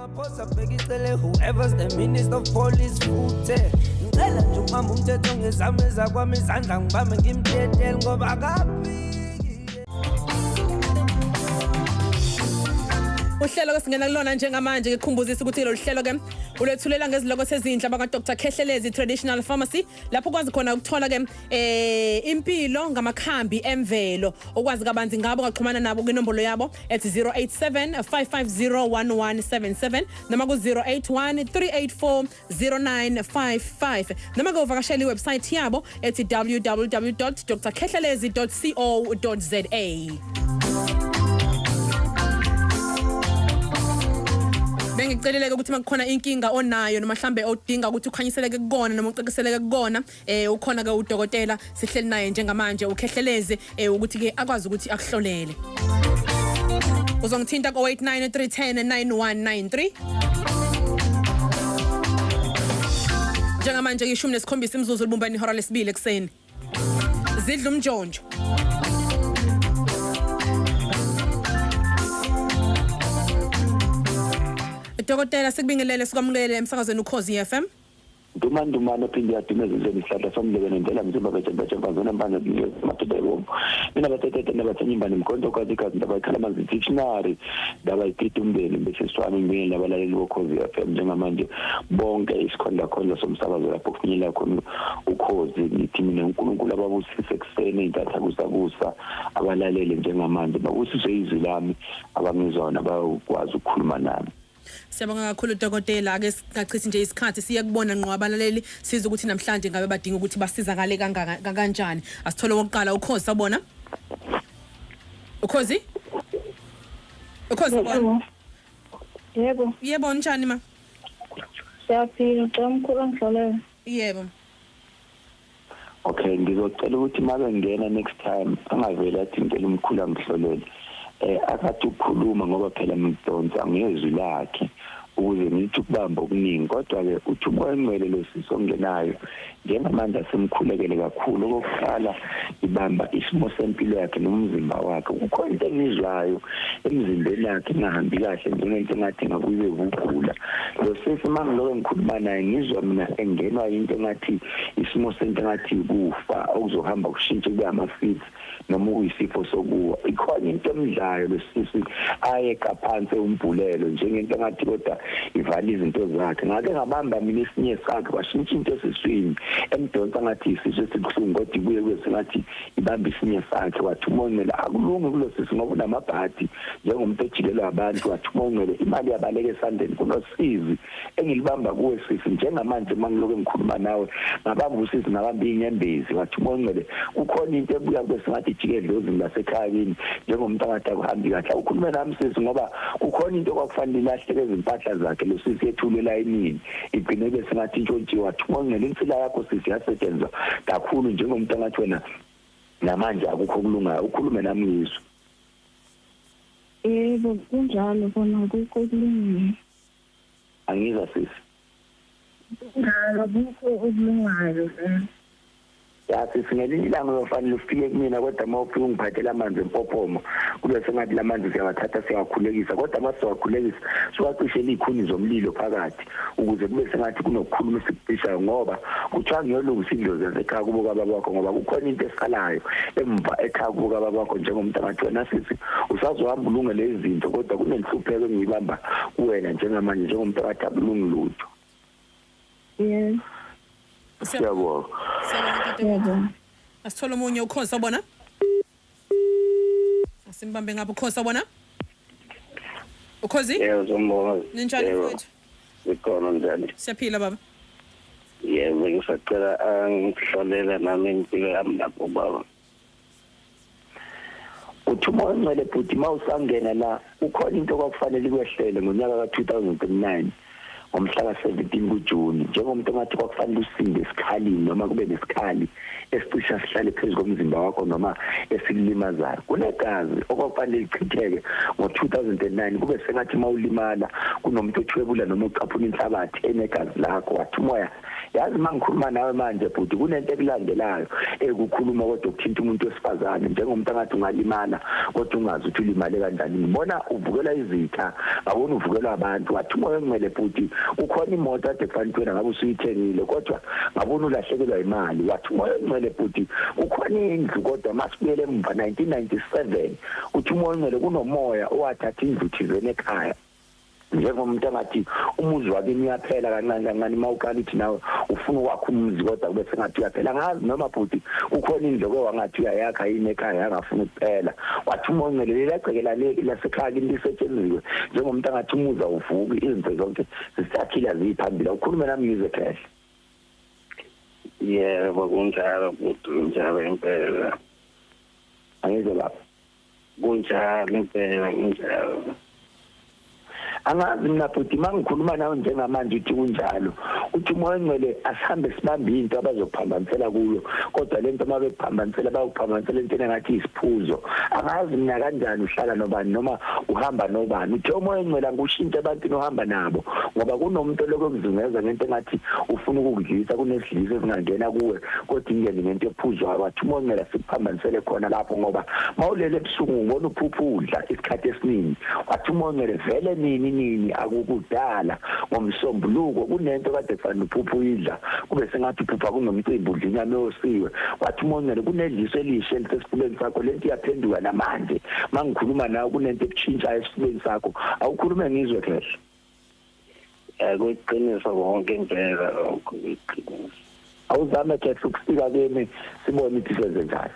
Ramaphosa bhekicele whoever's the minister of police futhe ngicela nje ukubamba umthetho ngezami ezakwami izandla ngibambe ngimtetele ngoba akaphiki. Uhlelo ke singena kulona njengamanje ngikukhumbuzisa ukuthi lolu hlelo ke ulethulela ngeziloko sezinhla baka Dr Khehlelezi Traditional Pharmacy lapho ukwazi khona ukuthola ke impilo ngamakhambi emvelo. Ukwazi kabanzi ngabo ungaxhumana nabo kwinombolo yabo at 087 550 1177 noma ku 081 384 0955 noma ke uvakashele iwebsite yabo ethi www.drkhehlelezi.co.za. Bengiceleleke ukuthi makukhona inkinga onayo noma mhlambe odinga ukuthi ukhanyiseleke kukona noma ucaciseleke kukona, ukhona ke udokotela sihleli naye njengamanje uKhehlelezi, ukuthi ke akwazi ukuthi akuhlolele. Uzongithinta ko 089 310 9193. Njengamanje 17 imizuzu libumbani ihora lesibili ekuseni. Zidla umnjonjo. Dokotela, sikubingelele, sikwamukele emsakazweni Ukhozi FM. Ndumandumane phinde yadume ezizweni isihlahla somlebe nendlela mzimba betshembe mfanzona mbanza madoda ebomvu mina batetete nabathenye imbane mkhonto kwazi igazi ndaba ikhala amanzi dictionary ndaba ipita umndeni bese siswami ngibingelele abalaleli boKhozi FM njengamanje bonke isikhondla khondla somsakazo lapho kufinyelela khona uKhozi. Ngithi mina uNkulunkulu ababusise ekuseni intatha kusakusa abalaleli njengamanje babusiswe izwi lami abangizwa nabayokwazi ukukhuluma nami. Siyabonga kakhulu dokotela, ake singachithi nje isikhathi siye kubona ngqo abalaleli sizwe ukuthi namhlanje ngabe badinga ukuthi basizakale kangaka kanjani. Asithole wokuqala uKhozi, sawubona. Ukhozi? Ukhozi, sawubona. Yebo. Yebo, njani ma? Siyaphila, ucela umkhulu angihlolele. Yebo. Okay, ngizocela ukuthi mabe ngena next time angavele athi ngicela umkhulu angihlolele. Akathi ukukhuluma ngoba phela ngidonsa ngezwi lakhe ukuze ngithi ukubamba okuningi, kodwa ke uthi uMoya oNgcwele lo sisi ongenayo njengamanje asemkhulekele kakhulu. Okokuqala ibamba isimo sempilo yakhe nomzimba wakhe, kukhona into engizwayo emzimbeni yakhe engahambi kahle njengento engathi ngabuye ukugula. Lo sisi uma ngiloke ngikhuluma naye ngizwa mina engenwa into engathi isimo sento engathi ukufa okuzohamba kushintshe kube ama-fits noma kuyisifo sokuwa. Ikhona into emdlayo lo sisi ayeqa phansi umbhulelo njengento engathi kodwa ivala izinto zakhe. Ngake ngabamba mina esinye sakhe kwashintsha into esiswini emdonsa ngathi isisu esibuhlungu, kodwa ibuye kube sengathi ibamba isinye sakhe. Wathi uMongcele akulungi kulo sisi ngoba unamabhadi njengomuntu ejikelwe abantu. Wathi uMongcele imali yabaleka esandleni, kunosizi engilibamba kuwe sisi njengamanje uma ngiloke ngikhuluma nawe ngabamba usisi ngabamba iy'nyembezi. Wathi uMongcele kukhona into ebuya kube sengathi ijike edlozini lasekhaya kini njengomuntu angathi akuhambi kahle. Awukhulume nami sisi ngoba kukhona into okwakufanele ilahleke ezimpahla zakhe lo sisi ethule elayinini igcine kube sengathi intshontshiwe. Wathi uMongcele insila yakho sisi yasetshenzwa kakhulu njengomuntu angathi wena namanje akukho okulungayo. Ukhulume nami ngizwe. Yebo, kunjalo kona akukho okulungayo. Angizwa sisi. Kunjalo akukho okulungayo vele. Ya sisi, ngelinye ilanga uyofanele ufike kumina, kodwa uma ufika ungiphathele amanzi empophoma kube sengathi la manzi siyawathatha siyawakhulekisa, kodwa uma siwakhulekisa siwacishele iy'khuni zomlilo phakathi ukuze kube sengathi kunokukhuluma esikucishayo, ngoba kuthiwa ngiyolungisa idlozi yasekhaya kubo kababa wakho ngoba kukhona into esalayo emva ekhaya kubo kababa wakho njengomuntu angathi wena sisi usazohamba ulungele izinto, kodwa kunenhlupheko engiyibamba kuwena njengamanje njengomuntu angathi akulungi lutho. Yebo. Siyabonga. Siyabonga dadewethu. Asithole omunye uKhozi, sawubona. Asimbambe ngapha uKhozi, sawubona. Ukhozi? Yebo, Zombonga. Ninjani Yebo, mfowethu? Sikhona, njani? Siyaphila baba. Yebo, ngisacela angihlolela nami impilo yami lapho baba. Uthi uMoya oNgcwele bhuti uma usangena la kukhona into okwakufanele ikwehlele ngonyaka ka-2009. Ngomhla ka-17 kuJuni, njengomuntu ongathi kwakufanele usinde esikhalini noma kube nesikhali esicisha sihlale phezu komzimba wakho noma esikulimazayo. Kunegazi okwakufanele lichitheke ngo-2009, kube sengathi uma ulimala kunomuntu othwebula noma ucaphuna inhlabathi enegazi lakho. Wathi umoya, yazi uma ngikhuluma nawe manje bhuti, kunento ekulandelayo ekukhuluma kodwa ukuthinta umuntu wesifazane, njengomuntu angathi ungalimala kodwa ungazi ukuthi ulimale kanjani. Ngibona uvukela izitha, ngabona uvukelwa abantu. Wathi umoya ongcwele, bhuti, kukhona imoto ade kufanele wena ngabe usuyithengile kodwa ngabona ulahlekelwa imali. Wathi umoya ongcwele, bhuti, kukhona indlu, kodwa masibuyele emva 1997, uthi umoya ongcwele kunomoya owathatha indlu thizeni ekhaya, njengomuntu angathi umuzi wakini uyaphela kancane kancane. Uma uqala uthi nawe ufuna ukwakha umuzi kodwa kube sengathi uyaphela. Angazi noma bhuti kukhona indlu oke wangathi uyayakha yini ekhaya yangafuna ukuphela. Wathi umoya ongcwele leli gceke lasekhaya kini lisetshenziwe, njengomuntu angathi umuzi awuvuki, izinto zonke zisakhile, aziyiphambili. Awukhulume nami ngizwe, khehle. Yebo, kunjalo bhuti, kunjalo impela. Angizwe lapho. Kunjalo impela, kunjalo. Angazi mina bhuti, uma ngikhuluma nawe njengamanje uthi kunjalo. Uthi umoya ongcwele asihambe sibambe into abazokuphambanisela kuyo, kodwa lento uma bekuphambanisela bayokuphambanisela entweni engathi isiphuzo. Angazi mina kanjani, uhlala nobani noma uhamba nobani? Uthe umoya ongcwele angikushintshe ebantwini ohamba nabo, ngoba kunomuntu olokhu ekuzungeza ngento engathi ufuna ukukudlisa. Kunesidliso esingangena kuwe kodwa ingene ngento ephuzwayo. Wathi umoya ongcwele asikuphambanisele khona lapho, ngoba mawulele ebusuku ngibona uphupha udla isikhathi esiningi. Wathi umoya ongcwele vele nini nini akukudala ngomsombuluko kunento kade kufanele uphupha uyidla, kube sengathi uphupha kunomcimbi, udla inyama eyosiwe. Wathi umoya ongcwele kunedliso elisha elisesifubeni sakho, lento iyaphenduka namanje mangikhuluma nawe, kunento ekushintshayo esifubeni sakho. Awukhulume ngizwe, khehle. Kuyiqiniso konke impela lokho, kuyiqiniso. Awuzame khehle ukufika kimi, sibone ukuthi senze njani.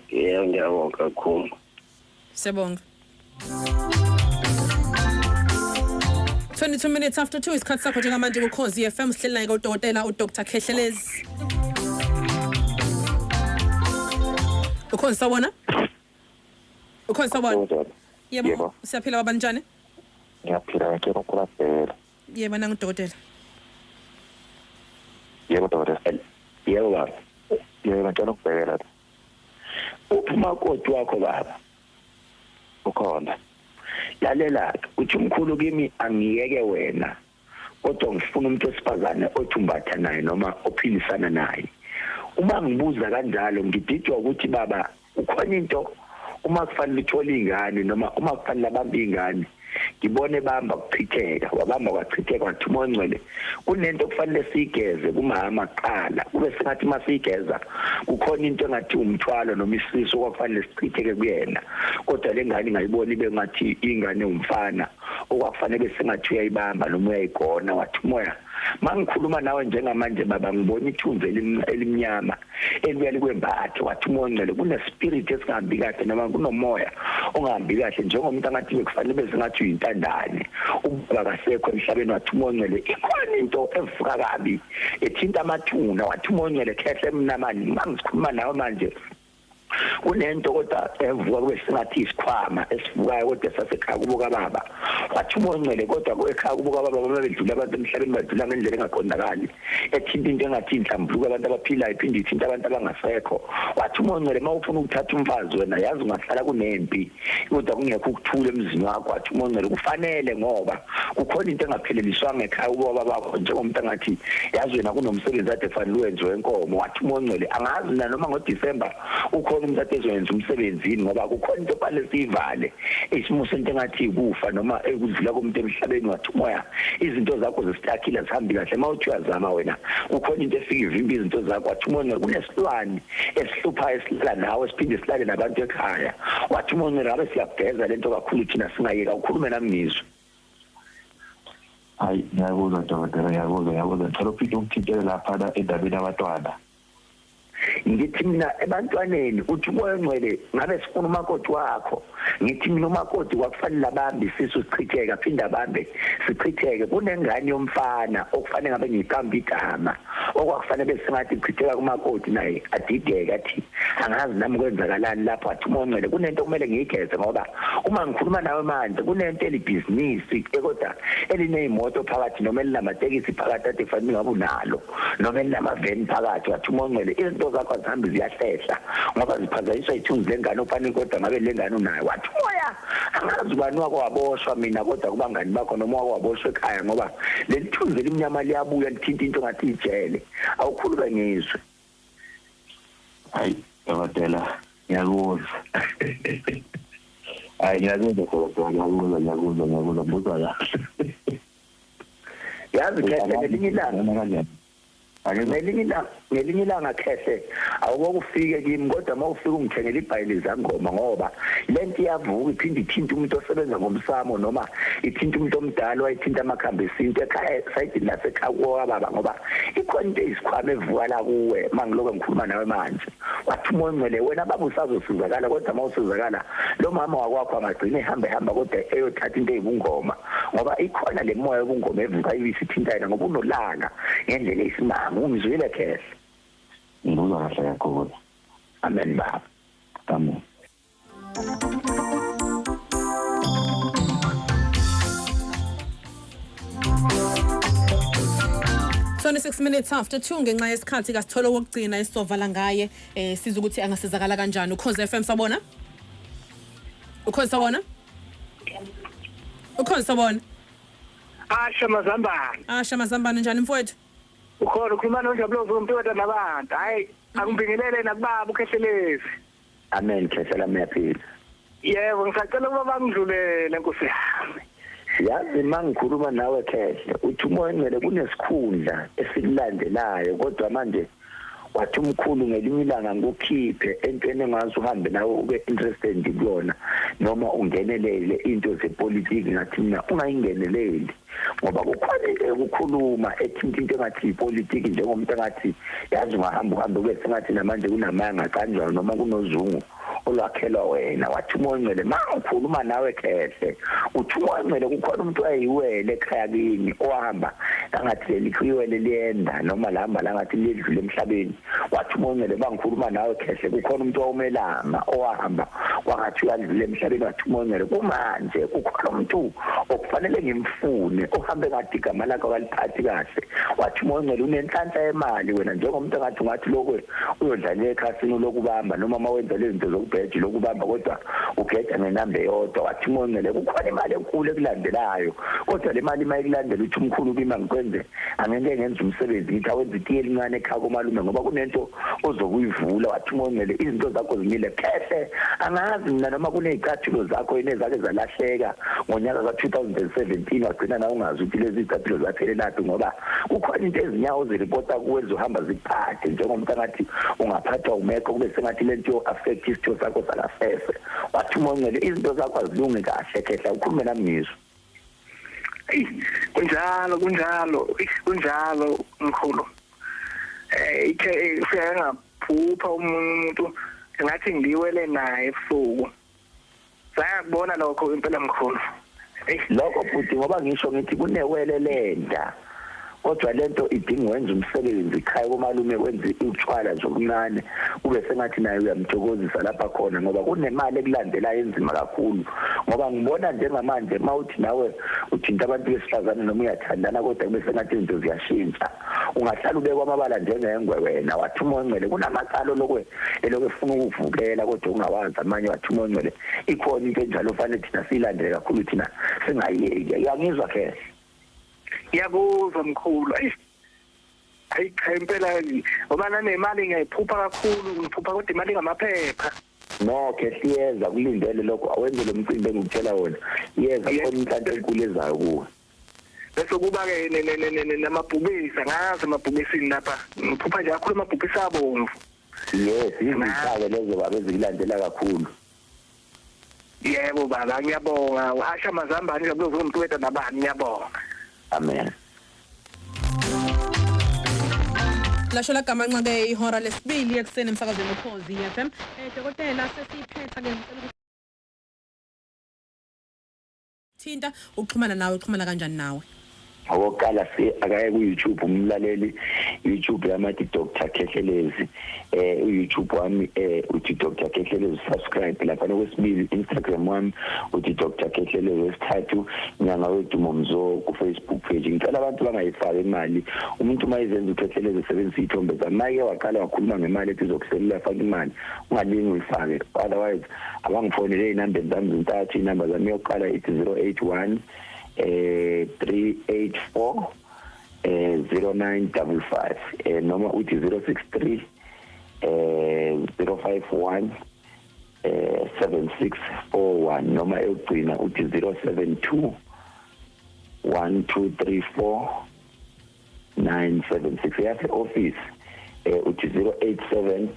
Yebo, ngiyabonga kakhulu. Siyabonga. 22 minutes after 2 isikhathi sakho njengamanje kuKhozi FM. Sihleli naye udokotela uDr Khehlelezi. Ukhona, sawubona? Ukhona, sawubona? Yebo. Yebo. Siyaphila baba, njani? Ngiyaphila, ngicela ukukhulabhela. Yebo, nangudokotela. Yebo, dokotela. Yebo baba. Yebo, ngicela ukubhekela. Uphi umakoti wakho, baba? Ukhona. Lalela, uthi umkhulu kimi angiyeke wena, kodwa ngifuna umuntu wesifazane othi umbatha naye noma ophilisana naye. Uma ngibuza kanjalo ngididwa ukuthi baba ukhona into uma kufanele uthole ingane noma uma kufanele abambe ingane, ngibone bamba kuchitheka, wabamba kwachitheka. Wathi umoya ongcwele kunento kufanele siyigeze kumama kuqala, kube sengathi uma siyigeza kukhona into engathi umthwalo noma isisu okwakufanele sichitheke kuyena, kodwa le ngane ingayibona ibe ngathi ingane umfana okwakufanele sengathi uyayibamba noma uyayigona. Wathi umoya mangikhuluma nawe njengamanje baba, ngibona ithunzi elimnyama elibuya likwembathe. Wathi umoya ongcwele kune-spirit esingahambi kahle noma kunomoya ongahambi kahle, njengomuntu angathi bekufanele bese ngathi uyintandane, ubaba kasekho emhlabeni. Wathi umoya ongcwele ikhona into evuka kabi ethinta amathuna. Wathi umoya ongcwele, khehle, mina mani mangikhuluma nawe manje kunento kodwa evuka kube sengathi isikhwama esivukayo kodwa sasekhaya kubo kababa. Wathi umoya ongcwele kodwa ekhaya kubo kababa uma bedlula abantu emhlabeni badlula ngendlela engaqondakali, ethinta into engathi inhlambuluko abantu abaphilayo, iphinde ithinta abantu abangasekho. Wathi umoya ongcwele uma ufuna ukuthatha umfazi wena, yazi ungahlala kunempi kodwa kungekho ukuthula emzini wakho. Wathi umoya ongcwele kufanele ngoba kukhona into engapheleliswanga ekhaya ubaba bakho, njengomuntu angathi yazi wena kunomsebenzi ade kufanele uwenziwe enkomo. Wathi umoya ongcwele angazi mina noma ngoDisemba ukhona umuntu ade ezoyenza umsebenzi yini, ngoba kukhona into ofanele siyivale, isimo sento engathi ikufa noma ekudlula komuntu emhlabeni. Wathi umoya izinto zakho zisitakhile, zihambi kahle. Uma uthi uyazama wena kukhona into efika ivimba izinto zakho. Wathi umoya kunesilwane esihluphayo esilala nawe, siphinde silale nabantu ekhaya. Wathi umoya ngabe siyakugeza lento kakhulu thina singayeka. Ukhulume nami ngizwe. Hayi, ngiyakuzwa dokotela, ngiyakuzwa, ngiyakuzwa. Ngicela uphinde ungithintele laphana endabeni yabantwana. Ngithi mina ebantwaneni uthi umoya ongcwele ngabe sifuna umakoti wakho. Ngithi mina umakoti kwakufanele abambe isisu sichitheke, aphinde abambe sichitheke. Kunengane yomfana okufanele ngabe ngiyiqamba igama, okwakufanele besingathi ichitheka kumakoti naye adideke athi angazi nami kwenzakalani lapho. Athi umoya ongcwele kunento okumele ngiyigeze, ngoba uma ngikhuluma nawe manje kunento elibhizinisi kodwa elineyimoto phakathi noma elinamatekisi phakathi ade kufanele ngabe unalo, noma elinamaveni phakathi. Wathi umoya ongcwele izinto zakho azihambi ziyahlehla ngoba ziphazanyiswa ithunzi lengane ofanele kodwa ngabe lengane unayo. Wathi umoya angazi ubani wako waboshwa mina kodwa kubangani bakho noma wako waboshwa ekhaya, ngoba leli thunzi elimnyama liyabuya lithinta into ngathi ijele. Awukhulume ngizwe. Hayi dokotela, ngiyakuzwa. Hayi ngiyakuzwa dokotela, ngiyakuzwa, ngiyakuzwa, ngiyakuzwa, ngikuzwa kahle. Yazi Khehle, ngelinye ilanga Kanjani? Ngelinye ilanga Khehle, awuke ufike kimi, kodwa uma ufika ungithengele ibhayili zangoma, ngoba lento iyavuka iphinde ithinte umuntu osebenza ngomsamo noma ithinta umuntu omdala wayithinta amakhambi esintu ekhaya esayidini lasekhaya kwababa, ngoba ikhona into eyisikhwama evuka la kuwe uma ngilokhu ngikhuluma nawe manje. Wathi umoya ongcwele wena baba usazosizakala, kodwa uma usizakala lo mama wakwakho angagcina ehamba ehamba kodwa eyothatha into eyibungoma, ngoba ikhona le moya yobungoma evuka ibisithinta yena ngoba unolaka ngendlela eyisimanga. Ungizwile Khehle? Ngikuzwa kahle kakhulu. Amen baba. Amen. 26 minutes after 2. Ngenxa yesikhathi kasithola okugcina esizovala ngaye, siza ukuthi angasizakala kanjani. Ukhozi FM, sawubona. Ukhozi, sawubona. Ukhozi, sawubona. Asha mazambane. Asha mazambane, njani mfowethu? Ukhona, ukhuluma noNjabulo umntwana nabantu. Hayi, akubingelele nakubaba uKhehlelezi. Amen Khehle, lami yaphila. Yebo, ngisacela ukuba bangidlulele, nkosi yami. Yazi uma ngikhuluma nawe Khehle, uthi umoya ongcwele kunesikhundla esikulandelayo, kodwa manje wathi umkhulu ngelinye ilanga ngikukhiphe entweni engazi uhambe nawe ube interested kuyona noma ungenelele into zepolitiki. Ngathi mina ungayingeneleli, ngoba kukhona into yokukhuluma ethinta into engathi ipolitiki, njengomuntu engathi yazi ungahamba uhambe kube sengathi namanje kunamanga aqanjwayo noma kunozungu olwakhelwa wena. Wathi umoya ongcwele ma ngikhuluma nawe Khehle, uthi umoya ongcwele kukhona umuntu wayeyiwele ekhaya kini owahamba angathi leli iwele liyenda noma lahamba langathi liyedlula emhlabeni. Wathi umoya ongcwele ma ngikhuluma nawe Khehle, kukhona umuntu owumelama owahamba kwangathi uyadlula emhlabeni. Wathi umoya ongcwele kumanje kukhona umuntu okufanele ngimfune ohambe ngathi igama lakho akaliphathi kahle. Wathi umoya ongcwele unenhlanhla yemali wena, njengomuntu engathi ungathi lokho uyodlalela ekhasini lokubamba noma uma wenza lezi zinto zokubheja lokubamba, kodwa ugeja ngenamba eyodwa. Wathi umoya ongcwele kukhona imali enkulu ekulandelayo, kodwa le mali uma ikulandela, uthi umkhulu kimi angikwenze angeke ngenze umsebenzi, ngithi awenze itiye elincane ekhaya komalume, ngoba kunento ozokuyivula. Wathi umoya ongcwele izinto zakho zimile Khehle. Angazi mina noma kuney'cathulo zakho yini ezake zalahleka ngonyaka ka-2017, wagcina nawe ungazi ukuthi lezi zicathulo zaphelelaphi, ngoba kukhona into ezinyawo ziripota kuwe ezizohamba zikuphathe njengomuntu angathi ungaphathwa umekho kube sengathi lento yo-affect isitho sakho sangasese. Wathi umoya ongcwele izinto zakho azilungi kahle Khehla. Ukhulume nami ngizwe. Eyi, kunjalo, kunjalo, kunjalo mkhulu. Ikhe siyake ngaphupha umunye umuntu ngathi ngiwele naye ebusuku. Sayakubona lokho impela mkhulu. Eyi. Lokho futhi ngoba ngisho ngithi kunewele lenda, kodwa lento idinga wenza umsebenzi ekhaya komalume, wenze utshwala nje okuncane kube sengathi naye uyamthokozisa lapha khona, ngoba kunemali ekulandelayo enzima kakhulu, ngoba ngibona njengamanje uma uthi nawe uthinta abantu besifazane noma uyathandana, kodwa kube sengathi izinto ziyashintsha, ungahlala ubekwa amabala njengengwe wena. Wathi umoya ongcwele kunamacala olokwe elokhu efuna ukuvukela kodwa ungawazi amanye. Wathi umoya ongcwele ikhona into enjalo ofanele thina siyilandele kakhulu, thina singayiyeki. Uyangizwa Khehle? Ngiyakuzwa mkhulu. Ayi. Ayi cha, impela ngoba nanemali ngiyayiphupha kakhulu, ngiphupha kodwa imali ngamaphepha. No Khehle, iyeza, kulindele lokho, awenze lo mcimbi engikutshela wona, iyeza, khona inhlanhla enkulu ezayo kuwe. Bese kuba ke namabhubesi, angazi amabhubesini lapha. Ngiphupha nje kakhulu amabhubesi abomvu. Yes, izithako lezo baba ezikulandela kakhulu. Yebo baba, ngiyabonga. Asha mazambane njabulo zomntwetha nabani, ngiyabonga. Amen. Lasho lagamanxa ke ihora lesibili ekuseni emsakazweni Ukhozi FM. Dokotela, sesiphetha ke, ngicela thinta ukuxhumana nawe, uxhumana kanjani nawe? Okokuqala, akaye ku-YouTube umlaleli, YouTube yami athi Dr Khehlelezi. U-YouTube wami uthi Dr Khehlelezi, subscribe lapha. Okwesibili, Instagram wami uthi Dr Khehlelezi. Wesithathu, Nyanga Wedumo Mzo ku-Facebook page. Ngicela abantu bangayifaki imali. Umuntu uma izenza uKhehlelezi, usebenzisa iy'thombe zami, make waqala wakhuluma ngemali ethi izokuselela, faka imali, ungalingi uyifake. Otherwise abangifonele ey'nambeni zami zintathu. Iy'namba zami, yokuqala ithi 081 384 0955, noma uthi 063 051 7641, noma eyokugcina uthi 072 1234 976. Yase office uthi 087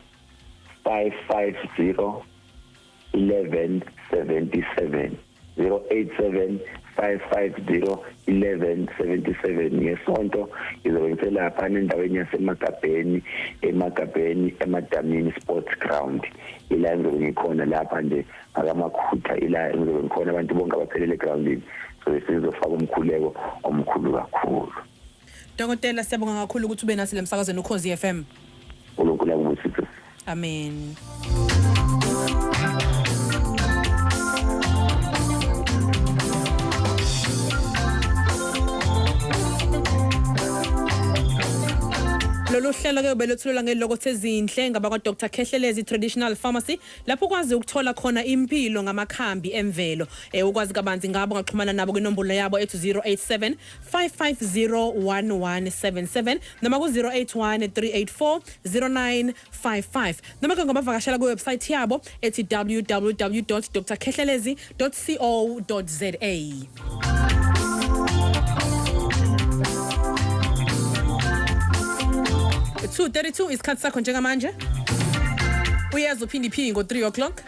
550 1177, 087 550 1177. Ngesonto ngizobe ngiselapha endaweni yaseMagabheni, eMagabheni, eMadamini Sports Ground, ila ngizobe ngikhona lapha nje akamakhutha, ila ngizobe ngikhona. Abantu bonke abaphelele egroundini, so sizofaka umkhuleko omkhulu kakhulu. Dokotela, siyabonga kakhulu ukuthi ube nasi lemsakazweni Ukhozi FM. uNkulunkulu akubusise. Amen. Lolu hlelo ke belethulwa ngeloko ezinhle ngabakwa Dr Khehlelezi Traditional Pharmacy, lapho ukwazi ukuthola khona impilo ngamakhambi emvelo. Ukwazi kabanzi ngabo, ungaxhumana nabo kwinombolo yabo ethi 087 550 1177 noma ku 081 384 0955, noma ke ngabavakashela ku website yabo ethi www.drkhehlelezi.co.za. 2:32 isikhathi sakho njengamanje. Uyeza uphinde iphingo 3 o'clock.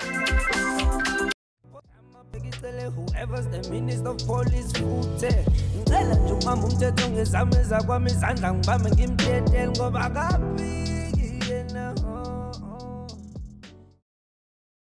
Ngicele whoever's the minister of police futhi ngicela nje ukubamba umthetho ngezami ezakwami izandla, ngibambe ngimtetele ngoba akaphili.